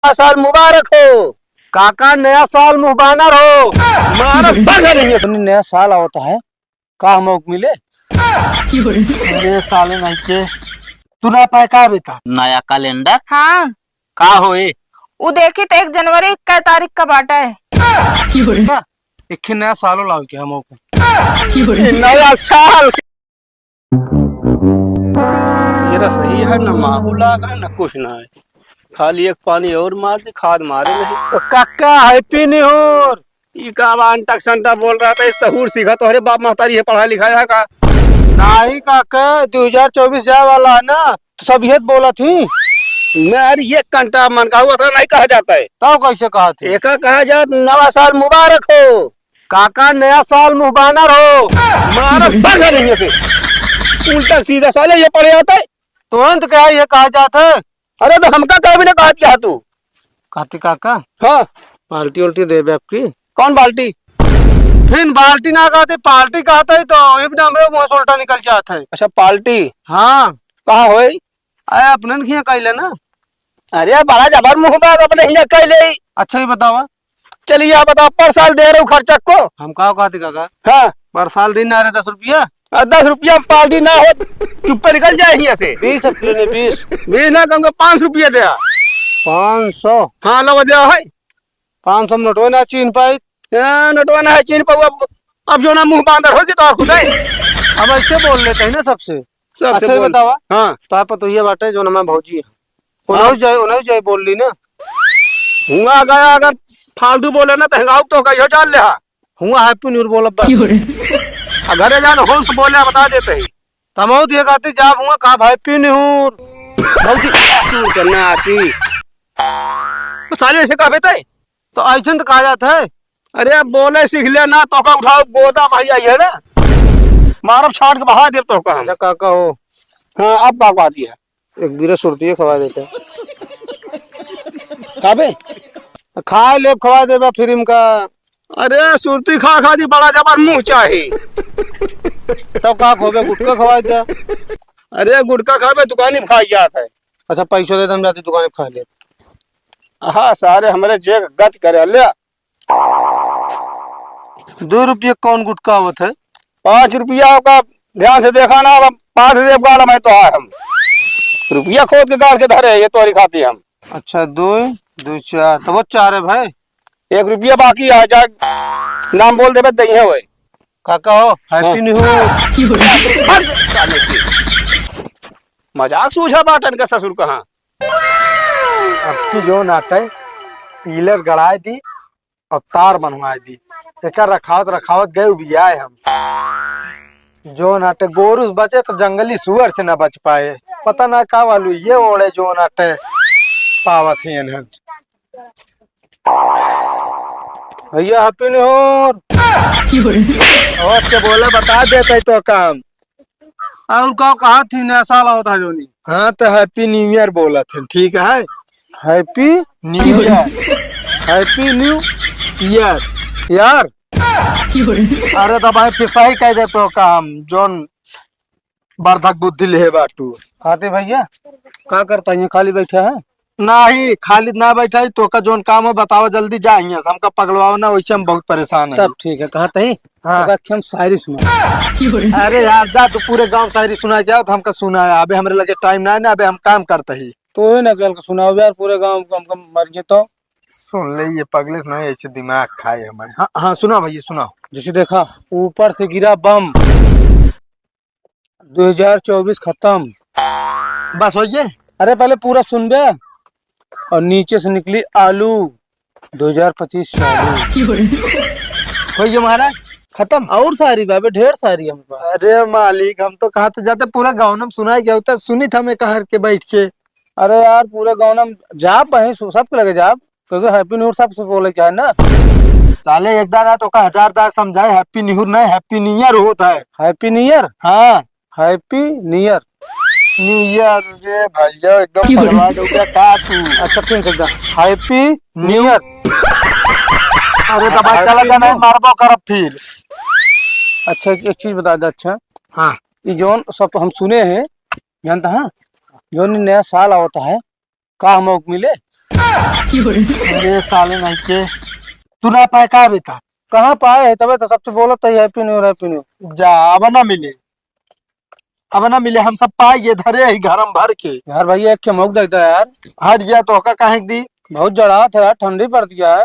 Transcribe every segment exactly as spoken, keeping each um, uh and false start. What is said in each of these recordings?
नया साल मुबारक हो। काका, नया साल मुँह बानर हो। मारा बजा नहीं है। नया साल आवत है, का मौक मिले? अरे साले नहीं के, तू ना पाए का बेटा? नया कैलेंडर? हाँ। का होए? उ देखी त एक जनवरी इक्कीस तारीख का बाटा है। का? एक ही नया सालो लाओ के हम ओके। ये नया साल। ये रहा सही है, ना माहू लाग है, ना कुछ ना है। खाली एक पानी और मार दे, खाद मारे नहीं। ओ काका, Happy New Year। ई का बा अंटा संटा बोल रहा था, इस सहूर सीखा तोहरे बाप महतारी है पढ़ाई लिखाया का? नाही काका, दो हजार चउबीस जाए वाला है ना, तो सब यही बोलत ही। मैं अरे ये कंटा मन का हुआ था, नहीं कहा जाता है। तब कैसे कहा थे? एका कहा जात नवा साल मुबारक हो। काका, नया साल मुँह बानर हो। मारा बजा नहीं है से। उल्टा सीधा साले ये पड़े आता है। तो अंत क्या ये कहा जाता है? अरे तो हमका कभी ना कहा क्या तू? कहती काका, हाँ। पार्टी उल्टी देबे आपकी? कौन पार्टी? फिर पार्टी ना कहते, पार्टी कहते ही तो ये भी ना हमरे मुँह से उल्टा निकल जाता है। अच्छा, पार्टी? हाँ। कहाँ होई? अरे अपनन खिया कइले ना। अरे बड़ा जबर मुँह बात अपने हिया कइले। अच्छा ये बतावा। चलिए आप बताओ, पर साल दे रहे हो खर्चा को? हम का कहती काका? हाँ। पर साल दिन ना रहे दस रुपया। आ, दस रुपया में पार्टी ना हो, चुप्पे निकल जाए हिया से। बीस अपने ने, बीस। बीस ना, कम को पाँच रुपया दे। पाँच सौ? हाँ, लो दे है। पाँच सौ में नोटवे ना चीन पाई। हाँ, नोटवा ना है चीन पाऊ। अब, अब जो ना मुँह बांदर हो गई तो खुद है। अब ऐसे बोल लेते हैं ना सबसे। सबसे अच्छा, ये बोल। बतावा। हाँ। तो आप तो ये बात है जो ना मैं भौजी है। उन्हें हाँ। जाए, उन्हें जाए बोल ली ना। हुआ गया अगर फालतू बोले ना तो हंगाऊ तो कहियो जान ले हा। हुआ Happy New Year बोलब बस। क्यों रे? आ घरे जान होश बोले बता देते ही। तमहू दिए कहती जाब हुआ का Happy New Year। भौजी चूर करना आती। तो साले ऐसे कहबे तय? तो ऐसे तो कहा जाता है। अरे बोले सीख ले ना तो का उठाओ गोदा भाई आई है ना। मारब छाट के बहा देब तो का हम। अच्छा काका हो। हाँ, अब का बात है? एक बीरा सुरती खवा देते। खाबे? खा लेब, खवा देबा फिर इनका। अरे सुरती खा खा दी बड़ा जबर मुँह चाही। तब का खोबे, गुटखा खवा दे। अरे गुटखा खाबे, दुकानी पे खाई जात है। अच्छा पैसो दे दे, हम जाती दुकानी पे खा ले। हाँ सारे हमरे जे गत करे ले। दो रुपये कौन गुटखा आवत है? पाँच रुपया का ध्यान से देखा ना, अब पाँच रुपया गाड़ा मैं तो आए हम। रुपया खोद के गाड़ के धरे, ये तोरी खाती हम। अच्छा, दो, दो, चार, तो वो चार है भाई। एक रुपया बाकी है, जा नाम बोल देबे, दही है वही। काका हो, Happy हाँ। New Year। हट, साले की। मजाक सूझा बाटन का ससुर कहाँ? अब की जो नाटे, पिलर गड़ाए दी, और तार बनवाए दी। एकर रखावत रखावत गए उबियाए हम। जो नाटे गोरू से बचे तो जंगली सुअर से ना बच पाए। पता ना का वालू ये ओड़े जो नाटे पावत ही इन्हें। भैया Happy New Year। और क्या बोला बता देते तो काम। और का कहा थी नया साल आवत है जोनी। हाँ, तो Happy New Year बोलत है, ठीक है? Happy New Year। Happy New Year। यार। अरे तो भाई फिर सही कह दे तो काम, जोन बर्धक बुद्धि लेहे बाटू। खाते भैया, का करता है, खाली बैठा है? नाही, खाली ना बैठाई, तोका जौन काम हो बतावा, जल्दी जा हियां से, हमका पगलवाओ ना, वैसे हम बहुत परेशान हैं। तब ठीक है, कहा तही? हाँ। तोका के हम शायरी सुना। अरे यार, जा तू पूरे गांव शायरी सुना के आओ, तो हमका सुनाया। अबे हमरे लगे टाइम ना है ना, अबे हम काम करते ही। तो ही ना कल के सुनाओ यार, पूरे गांव को हमका मर गए तो। सुन ले, ये पगले से नहीं ऐसे दिमाग खाए हमारे। हाँ, हाँ, सुनाओ भैया, सुनाओ। जैसे देखा, ऊपर से गिरा बम, दो हज़ार चउबीस खत्म। बस हो गए? अरे पहले पूरा सुन बे। और नीचे से निकली आलू, दो हज़ार पच्चीस चालू। हो गए महाराज, खत्म? और सारी बाबे, ढेर सारी हमको। अरे मालिक, हम तो कहा तो जाते पूरा गाँव में सुनाए गया होता, सुनी था मैं कहर के बैठ के। अरे यार, पूरे गाँव में जा पही सु-, सबके लगे जा, क्योंकि Happy New Year सबसे बोले क्या है ना। साले एक दाना तो का हजार दार समझाए, Happy New Year नहीं, Happy New Year होता है। Happy New Year? हाँ। Happy New Year। New Year रे भैया, एकदम क्यों रे? बर्बाद हो गया का तू? अच्छा, फिर से जा। Happy New Year। अरे तो भाई, चला जाना है, मारबो करब फिर। अच्छा, एक, एक चीज बता दे। अच्छा, हाँ। ये जौन सब हम सुने हैं, जानता है, जौन नया साल आवता है, का मौक मिले? अरे साले नहीं के, तू ना पाए का बेटा? कहाँ पाए है? तबे तो सबसे बोलत है Happy New Year, Happy New Year। जा, अब ना मिले, अब ना मिले, हम सब पाए ये धरे ही घर में भर के। यार भैया, एक के मौक दे दे यार। हट जा, तो का काहे दी? बहुत जड़ात है यार, ठंडी पड़ती है।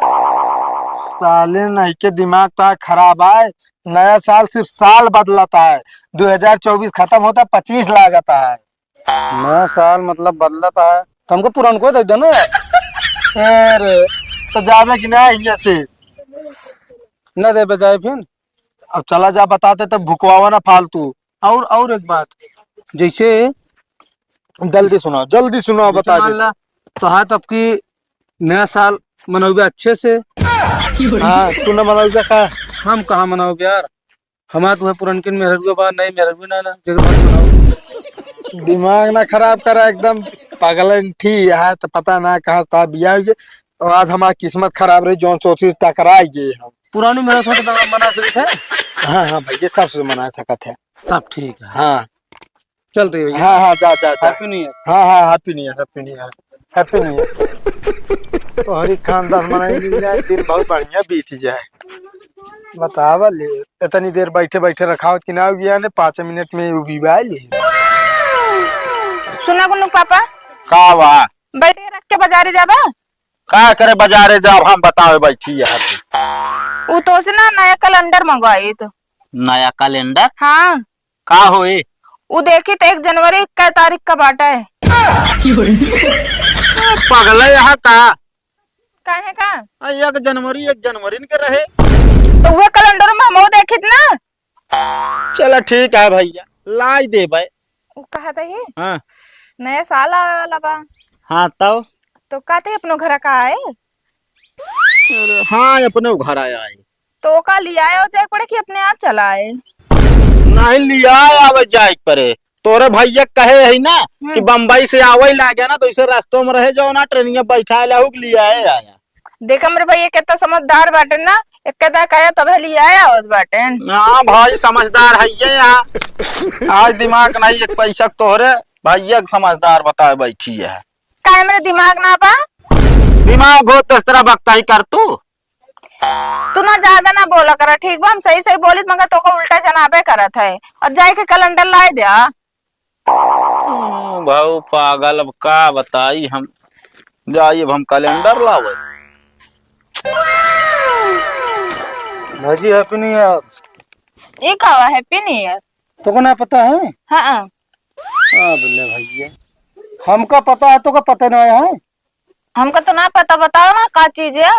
साले नहीं के दिमाग तो खराब है। नया साल सिर्फ साल बदलता है, दो हज़ार चउबीस खत्म होता, पच्चीस लागता है। नया साल मतलब बदलता है, तो हमको पुरानको दे दो ना यार। अरे, तो जावे कि ना हियाँ से? ना दे बजाए फिर। अब चला जा, बताते तब भुकवावा ना फालतू। और, और एक बात, जैसे जल्दी सुनाओ, जल्दी सुनाओ, जैसे बता मान दे। ला, तो हाँ, तब की नया साल मनौबे अच्छे से। हाँ, तू ना मनौबे का? हम कहाँ मनौबे यार, हमार तो है पुरनकिन मेहररुआ बा, नई मेहररुआ ना, ना, जेकर बाद मनाओ। दिमाग ना खराब करा, एकदम पगलन ठी है, तो पता ना कहाँ से बिया हुई। और आज हमार किस्मत खराब रही, जौन सोची टकराई गए हम। पुरानी मेहररुआ से तो मना सकत है। हाँ, हाँ भैया, सबसे मना सकत है। तब ठीक है। हाँ। चलते हैं भैया। हाँ, हाँ, जा, जा, जा। Happy New Year। हाँ, हाँ, Happy New Year, Happy New Year, Happy New Year। तोहरी खानदान मनाई मिल जाए, दिन बहुत बढ़िया बीत जाए। बतावा ले, इतनी देर बैठे बैठे रखावत कि ना उबिया ने, पाँच मिनट में उबिया ले। सुना गुन्नू पापा। का बा? बैठे रख के बाजारे जाबा? का करे बाजारे जाब, हम बतावे बैठी यहाँ पे। उ तो से ना नया calendar मंगवाई तो। नया calendar? हाँ। का होए? उ देखी तो एक जनवरी कै तारीख का बाटे। पगले यहाँ का? काहे का? आ, एक जनवरी, एक जनवरी के रहे। तो वह calendar में हमहू देखित ना। चला ठीक है भैया, लाई देबे। उ कहा था ये? हाँ। नया साल आवे वाला बा। हाँ तब? तो का ते अपनो घर का आए? अरे हाँ, अपने घर आया है। तो का लियाए हो जाए पड़े कि अपने आप चला आए? नहीं, लियाए आवे जाए के पड़े। तोरे भैया कहे है ना हम्म। कि बम्बई से आवे लागे ना, तो इसे रास्तों में रहे जाओ ना, ट्रेनिया बैठा लाहू के लियाए आया। देख हमरे भैया कितना समझदार बाटे ना, एक कदा कहे तबे लियाए आवत बाटे। हाँ भाई, समझदार है ये यहाँ। आज दिमाग नहीं, एक पैसा के तोहरे भैया के समझदार बताए बैठी है। काहे मेरे दिमाग ना बा? दिमाग हो तो इस तरह बकता ही कर तू। तू ना ज्यादा ना बोला करा, ठीक बा? हम सही सही बोलित, मगर तोका उल्टा जनाबे करत है। और जाए के calendar लाए दे। हम्म, भाऊ पागल, अब का बताई हम। जाई अब हम calendar लावे। भौजी, Happy New Year। ये का हुआ, Happy New Year? तोका ना पता है? हाँ। आ, बोले भैया, हमका पता है, तोका पता ना है? हमका तो ना पता, बताओ ना का चीज है?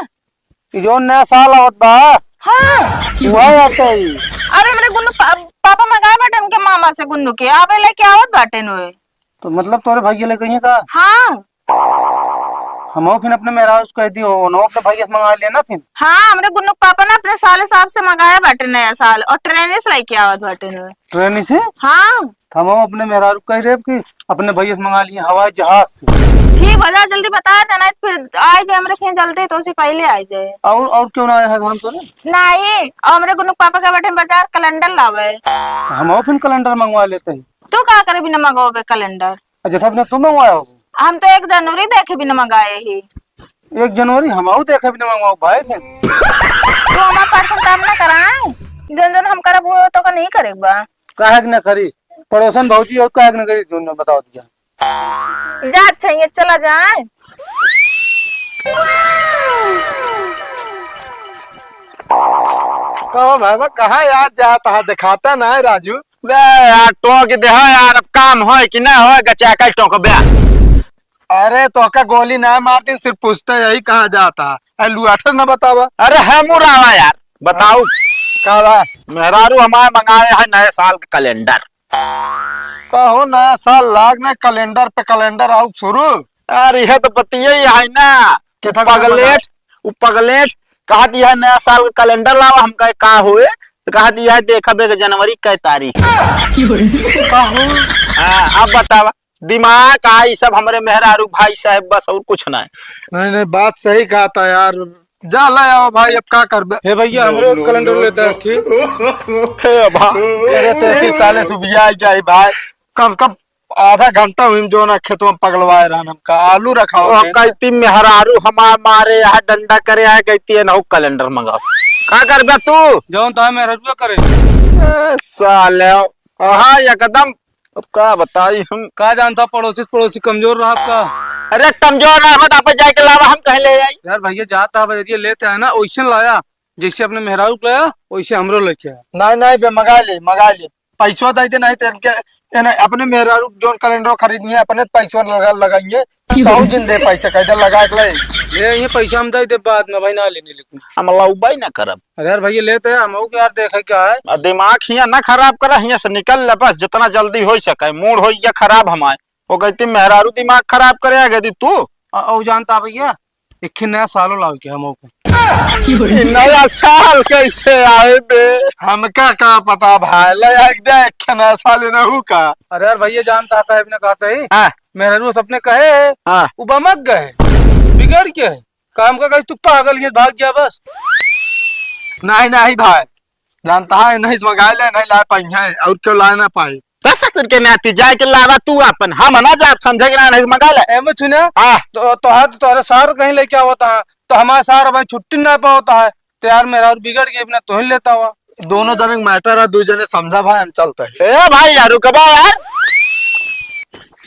ई जौन नया साल आवत बा। हाँ। वह आते ही। अरे हमरे गुन्नू पा-, पापा मंगाए बाटे उनके मामा से गुन्नू के, आवे लेके आवत बाटे नु। तो मतलब तोरे भैया लेके आई है का? हाँ। हमहू फिर अपने मेहरारू से कह दियो, उन्हों अपने भैया से मंगा लेना फिर। हाँ, हमरे गुन्नू के पापा ना अपने साले साहब से मंगाया बाटे नया साल और ट्रेन से लेके आवत बाटे नु। ट्रेन से? हाँ। तो हमहू अपने मेहरारू के कह देब कि अपने भैया से मंगा लिए हवाई जहाज से। ठीक बा, जा जल्दी बता देना, फिर आ जाए हमरे खें जल्दी, तो उसे पहले आ जाए। और, और क्यों ना आया है घर में तोरे? नहीं, और हमरे गुन्नू के पापा के बाटे बाजार calendar लावे। तो हमहू फिर calendar मंगवा लेते हैं। तू का करे बिना मंगवावे calendar? अच्छा, अपने तू मंगवाया हो? हम तो एक जनवरी देखे बिना मंगाए ही। एक जनवरी हमहू देखे बिना मंगवाओ भाई फिर। तू हमार परेशान काम ना कराए, जौन जौन हम करब वो तोका नहीं करे बा। काहे के ना करी? पड़ोसन भौजी और काहे के ना करी? जौन जौन बताओ दिया। जा अच्छा, ये चला जाए। कहो भाई, कहाँ यार जाता है, दिखाता ना है राजू। बे यार, टोक दे हो यार, अब काम होए कि ना होए, गचा के टोक बे। अरे, तोका गोली ना मार दिन, सिर्फ पूछते यही कहाँ जाता है। ए, लुआठस ना बतावा। अरे, है मुरावा यार, बताओ। का बा? मेहरारू हमारे मंगाए है नए साल का calendar। कहो, नया साल लाग ना, calendar पे calendar आउ शुरू। अरे, यह तो बतिया ही है ना। कितना पगलेट, वो पगलेट कहत यह नया साल का calendar लावा, हम कहे का होए, तो कहत यह देखब एक जनवरी कै तारीख। का हो? हाँ, अब बतावा, दिमाग का ई सब हमरे मेहरारू भाई साहब, बस और कुछ ना है। नहीं, नहीं, बात सही कहा था यार। जा ला आओ भाई, अब का करबे? हे भैया, हमरे calendar लेता है, ठीक? हे भा-, अरे, तैसी साले सुबिया आई जाई भाई। कम से कम आधा घंटा हुई जो ना खेतवा में पगलवाए रहन हमका, आलू रखाओ ओ, कहती मेहरारू हमार मारे यहाँ डंडा करे आए, कहती है ना कैलेंडर मंगाओ। का करबे तू? जौन तहा मेहरारू करे। ए, साले, हाँ, एकदम, अब का बताई हम? का जानता, पड़ोसी, पड़ोसी कमजोर रहा आपका। अरे, कमजोर रहा, बता, आप जाके लावा, हम कहे ले आई। यार भैया, जाता है बजरिया लेते हैं ना, वैसे लाया, जैसे अपने मेहरारू के लाया, वैसे हमरो लेके आया। नहीं, नहीं बे, मंगा ले, मंगा ले, पैसवा दे दे, नहीं तो इनके, इन्हें अपने मेहरारू जौन कैलेंडर खरीदनी है, अपने पैसवा लगा, लगाएंगे। क्यों? कहूँ जिन दे पैसा, कैसे लगा के ले? ले, ये पैसा हम दे दे बाद में, भाई, ना लेने, लेकिन हम लौबाई ना करब। अरे यार भैया, लेते हैं, हम के यार, देखे क्या है। आ, दिमाग हियाँ ना खराब करा, हियाँ से निकल ले बस, जितना जल्दी हो सके। मूड हो गया खराब हमारे। वो कहती मेहरारू दिमाग खराब करे आ गई तू। आ, ओ जानता भैया, एक नया सालो लाओ के हम ओके। ई नया साल कैसे आए बे? हमका का पता भाई, ले आके दे, एक नया साल नहू का। अरे यार भैया, जानता था, अपने कहते ही हाँ। मेहरारू सबने कहे है, हाँ। वो बमक गए, बिगड़ गए। काम का कहीं तू पागल ये भाग गया बस। नहीं, नहीं भाई, जानता है, नहीं मंगा ले, नहीं ला पाई है, और क्यों ला ना पाई? दस ससुर के नाती जाए के लावा तू अपन, हम ना जाब, समझे के ना, नहीं मंगा ले। एमे सुने, हाँ। तो, तो हाथ तोहरे सार कहीं लेके आवता है, तो हमारा सार भाई छुट्टी ना पावता है, तो यार मेहरारू बिगड़ गई, अपना तोहिन लेता हुआ। दोनों जने के मैटर है, दो जने समझा भाई, हम चलते हैं। ए भाई यार, रुकबा यार,